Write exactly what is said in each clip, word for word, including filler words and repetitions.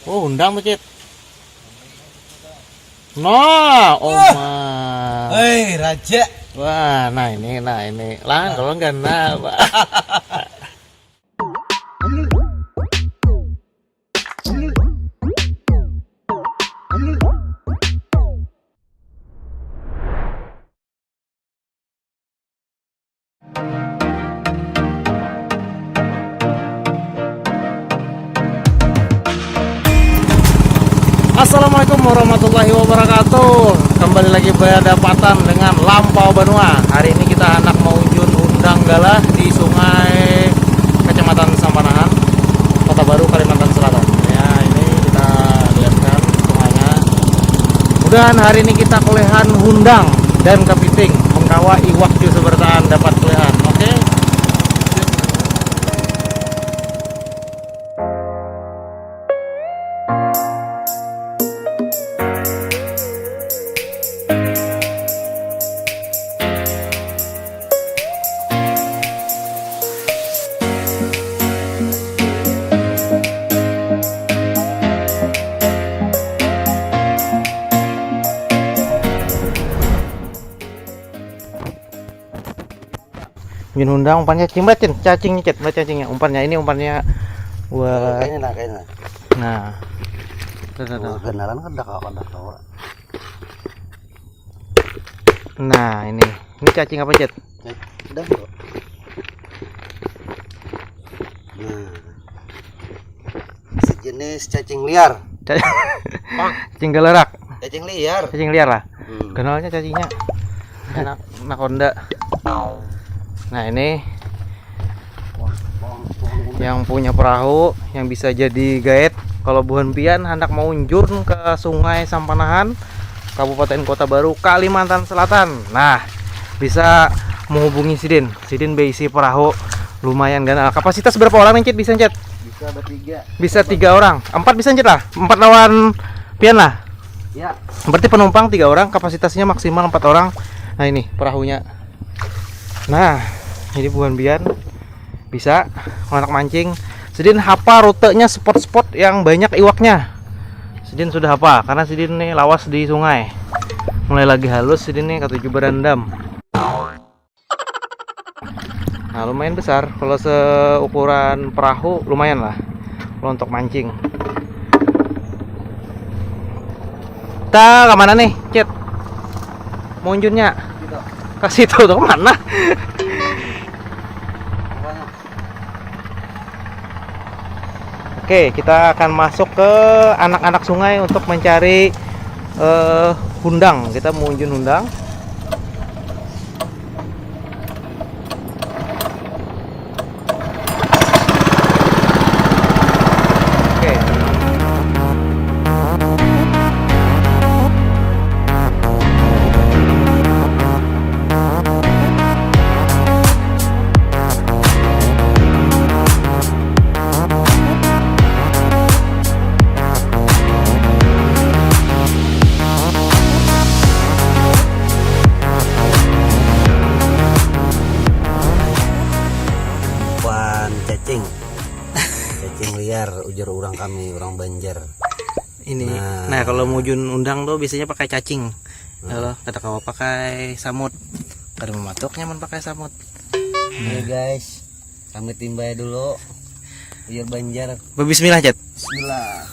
Oh, undang tuh, Cit. Nah, oh, ma. Hei, raja. Wah, nah ini, nah ini. Lah, kalau enggak, nah, Pak. Assalamualaikum warahmatullahi wabarakatuh. Kembali lagi berdampingan dengan Lampau Banua. Hari ini kita handak maunjun undang galah di sungai Kecamatan Sampanahan, Kota Baru, Kalimantan Selatan. Ya, ini kita lihatkan sungainya. Mudahan hari ini kita kulihan hundang dan kapiting, mengkawa iwak jua seberataan dapat kulihan. Oke. Mun hundang umpannya cacing, cacing, cacing, cacingnya, umpannya ini, umpannya. Wah. Kayaknya nah, kayaknya. Nah. Tuh, tuh, tuh. Kenalan kan udah kawan, udah kawan. Nah, ini. Ini cacing apa, Cet? Udah, bro. Nah. Sejenis cacing liar. Cacing galerak. Cacing liar. Cacing liar lah. Hmm. Kenalnya cacingnya. Anak, anak Honda. Nah, ini yang punya perahu, yang bisa jadi guide. Kalau buhan pian handak maunjun ke Sungai Sampanahan, Kabupaten Kota Baru, Kalimantan Selatan, nah, bisa menghubungi sidin. Sidin beisi perahu lumayan ganal. Kapasitas berapa orang nih, Cit? Bisa, Cit? Bisa bertiga. Bisa tiga orang. Empat bisa, Cit, lah? Empat lawan pian lah? Ya. Berarti penumpang tiga orang, kapasitasnya maksimal empat orang. Nah, ini perahunya. Nah, jadi buhan pian bisa handak mancing. Sidin hapa rutenya, spot-spot yang banyak iwaknya. Sidin sudah hapa, karena sidin nih lawas di sungai. Mulai lagi halus sidin nih, katuju berendam. Nah, lumayan besar. Kalau seukuran perahu, lumayan lah. Kalau untuk mancing. Kita ke mana nih, Cit? Munjunnya? Ke situ tuh, ke mana? Oke, kita akan masuk ke anak-anak sungai untuk mencari, eh, hundang. Kita mau unjun hundang. Oke. Umpan cacing. Cacing liar, ujar orang kami, orang Banjar. Ini. Nah. Nah, kalau mujun undang tuh biasanya pakai cacing. Nah. Kalau kada kawa pakai samut. Kada mematuk nyaman pakai samut. Oke, nah, guys, kami timbai dulu. Ujar Banjar. Bismillah, Chat. Bismillah.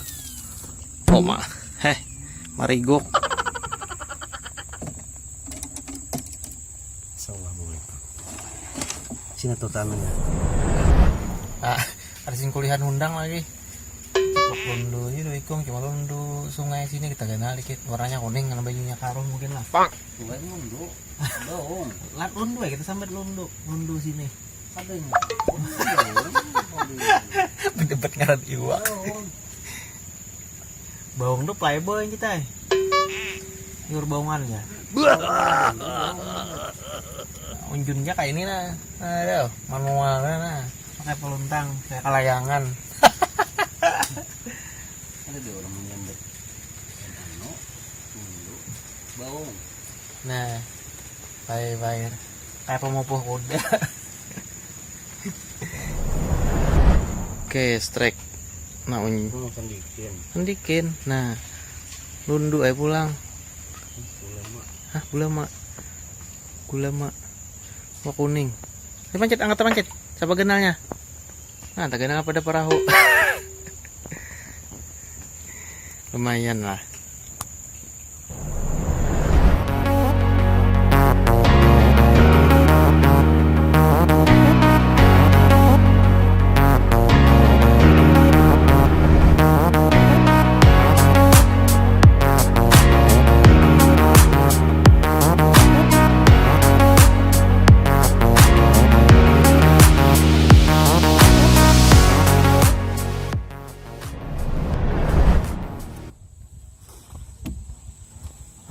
Oma. Heh, mariguk. Assalamualaikum. Sini tuh tanahnya. Ah, ada sing kulihan undang lagi. Ceplok lundu ini do ikung, cuma lundu sungai sini kita ganal dikit. Warnanya kuning, karena bajunya karuh mungkin lah. Pak. Bukan lundu, daun. Lat lundu ya, kita sambat lundu, lundu sini. Ada yang lundu, lundu. Berdebat ngaran iwak. Daun. Baung tuh playboy kita, eh. Liur baungan ya. Unjunnya kayak ini nah. Aduh, manualnya nah. Pakai peluntang, kayak kalayangan. Ada dua orang menyambat. Anu, undu, baung. Nah, baik-baik. Kayak pemupuh kuda. Oke, strike. Nah, unyi. Sendikin. Nah, lundu aja pulang. Gulama. Hah, gulama? Gulama. Wah, kuning. Ini pancit, angkat pancit. Siapa kenalnya? Nah, tak kenal pada perahu. Lumayan lah.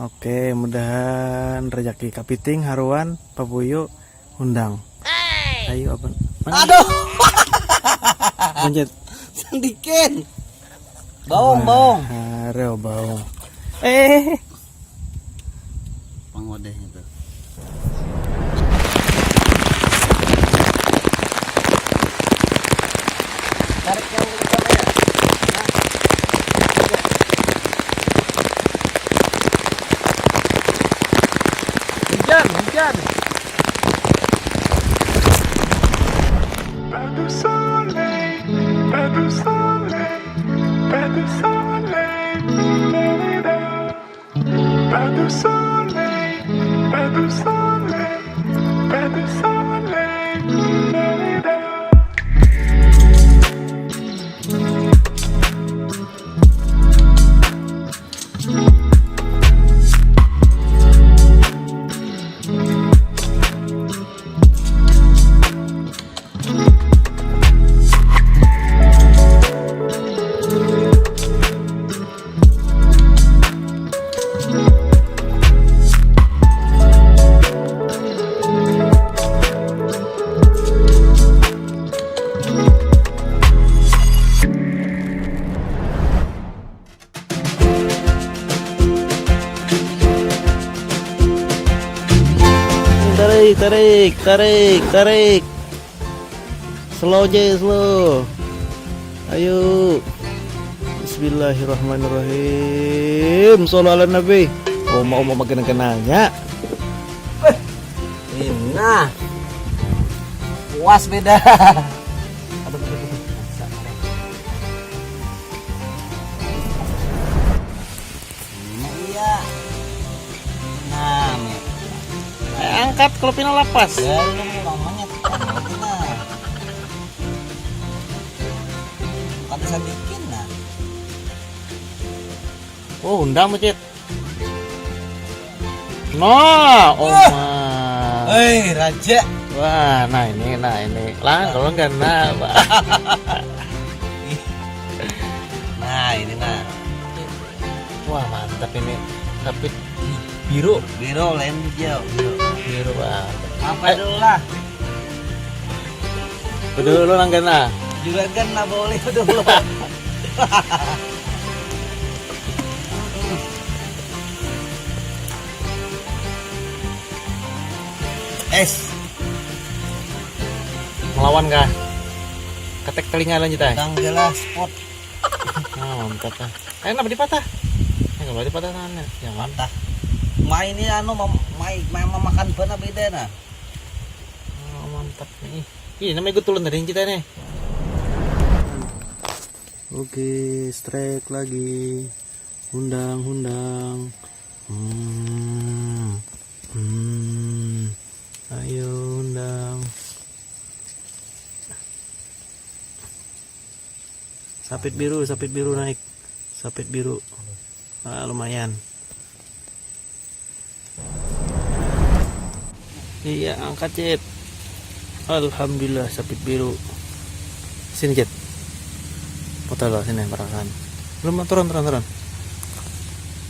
Oke, mudahan rezeki kapiting haruan pabuyu undang. Ayo apa? Mana? Aduh. Lanjut. Sendikin. Baung, baung. Hareo baung. Eh. Pangwadahnya tuh. Tarik yang kencang ya. Nah. Hujan, hujan. Pas du soleil, pas du soleil, pas du soleil. Pas du soleil, pas du soleil, pas du soleil. Tarik, tarik, tarik, tarik. Slow je, slow. Ayo. Bismillahirrahmanirrahim. Sholawat ala Nabi. Oma-oma makin kenanya. Nah. Puas beda. Aduh, aduh, aduh. Nah, iya. Nah, nih. Eh, angkat kalau pina lapas. Ya, ini namanya. Nah. Kada sadikin, nah. Oh, undang, Cit. Nah, oma. Hei, raja. Wah, nah ini, nah ini. Lah, kalau enggak, nah, Pak. Nah, ini, nah. Wah, mantap ini. Tapi biru. Biru, lain hijau. Biru. Biru, Pak. Apa dulu lah? Betul lu langgan lah. Juragan lah boleh dulu. Es. Melawan kah? Ketek telinga lanjut ah. Tanggalah spot. Ah, mantap ah. Ayo, kenapa dipatah? Ayo, kenapa dipatah tangannya? Yang mantap. Main ini anu mem- main, main memakan bana beda nah. Oh, mantap nih. Ih, namanya gue tulun tadi kita nih. Oke, strike lagi. Hundang, hundang. Hmm. Hmm. Ayo, hundang. Sapit biru, sapit biru naik. Sapit biru. Ah, lumayan. Iya, angkat, Cit. Alhamdulillah, sapit biru. Sini, Cit. Foto lo, sini, perasaan. Belum, turun, turun, turun.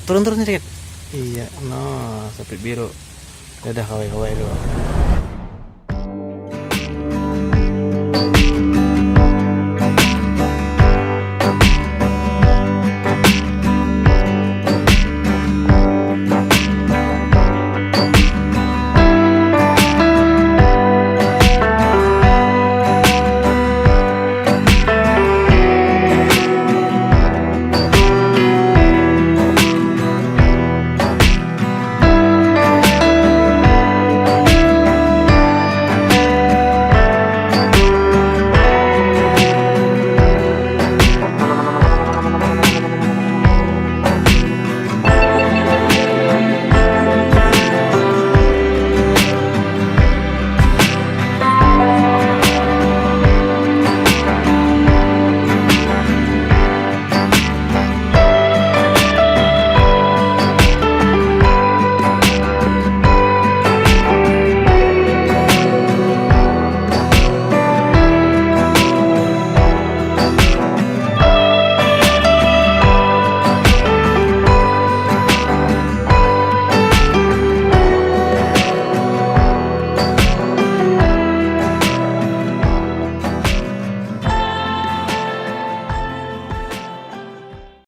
Turun, turun, Cit. Iya, no, sapit biru. Dadah, kawai-kawai dulu.